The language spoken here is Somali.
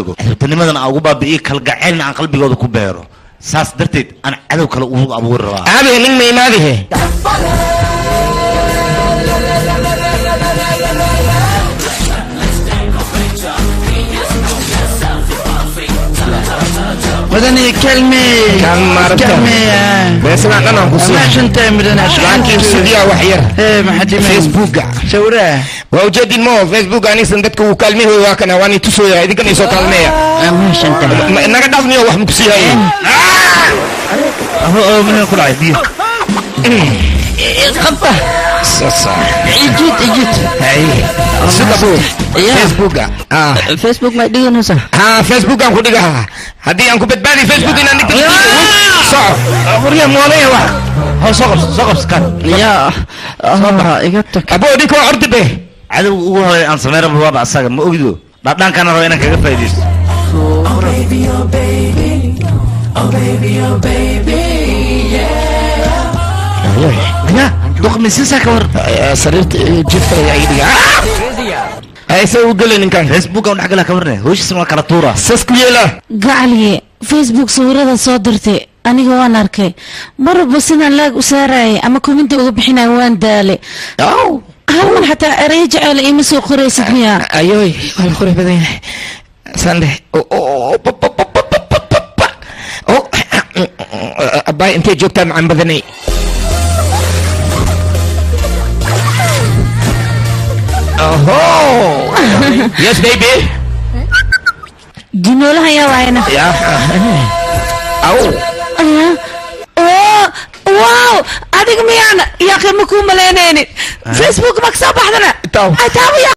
tago xirtinimadan aan ugu baabi'iyo kalgacaylna aan qalbigooda ku beero saas darteed aan cadow kale ugu abuuri rabaa aabe nin ma imaadihe مدني كلمي كلمي بس انا نقص ما شنت مدني لكن سيديا وحير ايه ما حد فيسبوك شوراه وجدي مو فيسبوك اني سندتك وكلمي هو كان واني تسوي هذيك اني سو كلمي ما شنت انا قدامني واحد مكسي هاي هو من كل عيديه خطه اجيت اجيت هاي سيدابو فيسبوك فيسبوك ما dhiganaysa ha Facebook aan ku dhigaa hadii aan ku badbaadi Facebook inaan dhigto soo warya moolay wax ha soo qabs soo qabs kan ya iga tag abo dhiko ordi be cadow ugu horay aan sameeyay rabo waa asaga ma ogdo dhadhankana rabo inaan kaga faa'iideysto oh baby oh baby oh baby oh baby yeah ya duqmi sisa ka war sariirta jifka ayaa iga dhigaa ayse u gelin ninkan Facebook aan dhaxgala ka warnay hooshis ma kala tuura sas ku yeela gacaliye Facebook sawirada soo dirtay aniga waan arkay marba sidaan laag u saarayay ama comment uga bixinay waan daalay hal mar xataa erey jecel ima soo qoraysid miya ayoy waan qurux badan yahay sande abaay intay joogtaa macaan badanay Oh, yes baby. Jinoolaha yaa waayna. Ya. Aw. Oh, wow, adiga miyaan yaa qiimo ku malaynaynin. Facebook ma ka soo baxdana? Taw. Taw ya.